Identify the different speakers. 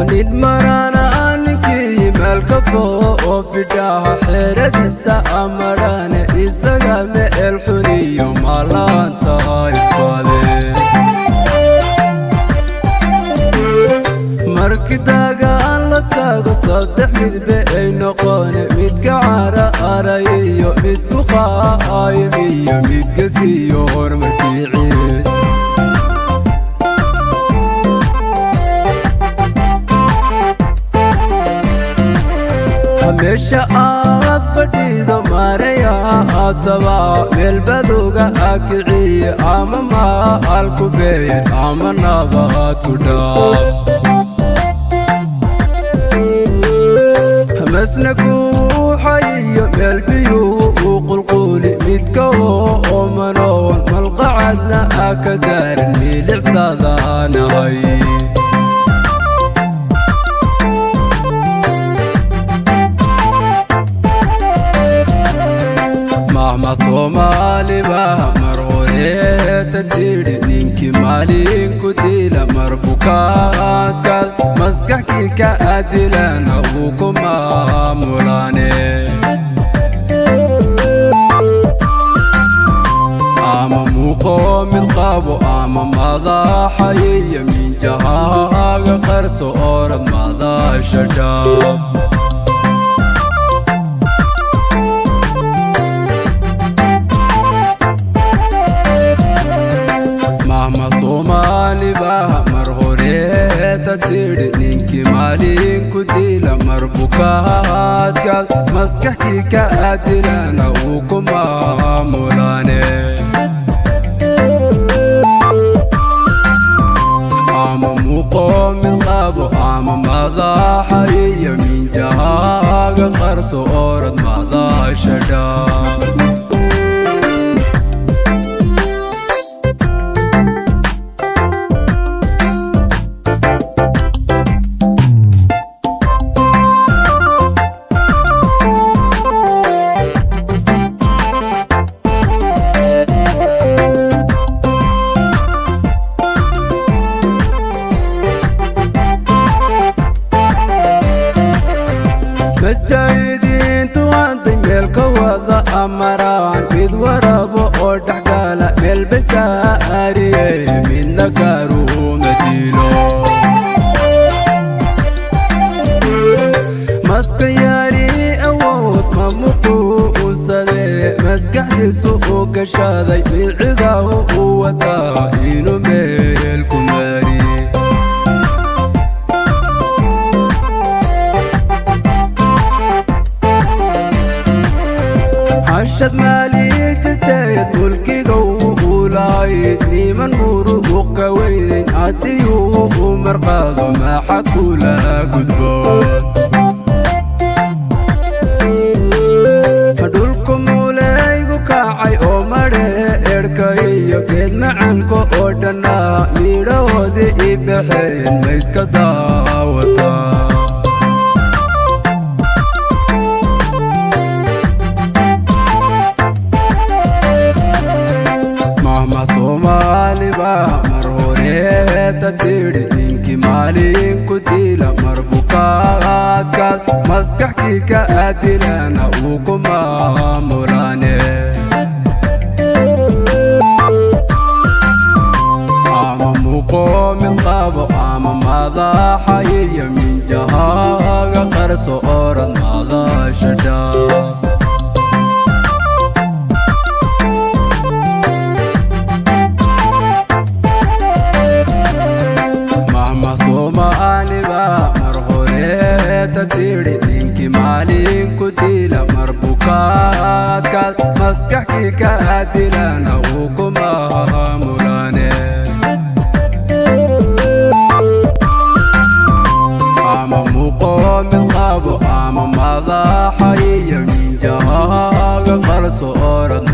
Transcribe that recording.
Speaker 1: Nin marana ninkii meelka oo fidhaha xeeradiisa amarane isaga meel xuniyo maalaanta isbaade. Markii dagaal la tago saddex midbe ay noqone, midka cara arayiyo, mid ku qaayimiyo, mid gesiyo horumarkii ciid. Meesha aad fadhido maaraya haddaba meel baduga akiciye, ama maal ku beer ama nabad ku dhaaf. Masna kuuxayiyo meel biyuu u qulquuli, midka oo manoon malqacadna a ka daarin milicsadanahay. Mahma Soomaaliba mar horeeta tidhi, ninkii maalinku dila mar bukaadkaad maskaxkii ka adilana uu ku maamulane. Ama muuqo mid qabo ama madaxayiyo minjahaaga qarso orad madasha dhaaf. Mahma Soomaaliba mar horeeta tidhi, ninkii maalinku dila mar bukaadkaad maskaxkii ka adilana uu ku maamulane. Ama muuqo mid qabo ama madaxa iyo minjahaaga qarso orad madasha dhaaf. Mujaahidiintu hadday meel ka wada amaraan, mid warabo oo dhexgala meel basaariye, midna gaaruuma dilo. Maska yaari awood ma muquusade, maskaxdiisu u gashaday mid cidaw u wataa inuu meel ku maari. Hashad maali jirteed mulkiga ulahayd, niman muruuq ka weynin haddii uu marqaado maxa kula gudboon? Dhulku muulaygu kacay oo madhe erhka iyo geed macanka oo dhannaa midhahoodii i baxeen, ma iska daawataa? Mahma Soomaaliba mar horeeta tidhi, ninkii maalinku dila mar bukaadkaad maskaxkii ka adilana uu ku maamulane. Ama muuqo mid qabo ama madaxa iyo minjahaaga qarso orad madasha dhaaf. Mahma Soomaaliba mar horeeta tidhi, ninkii maalinku dila mar bukaadkaad maskaxkii ka adilana uu ku maamulane. Ama muuqo mid qabo ama madaxa Madaxa iyo minjahaaga qarso oran.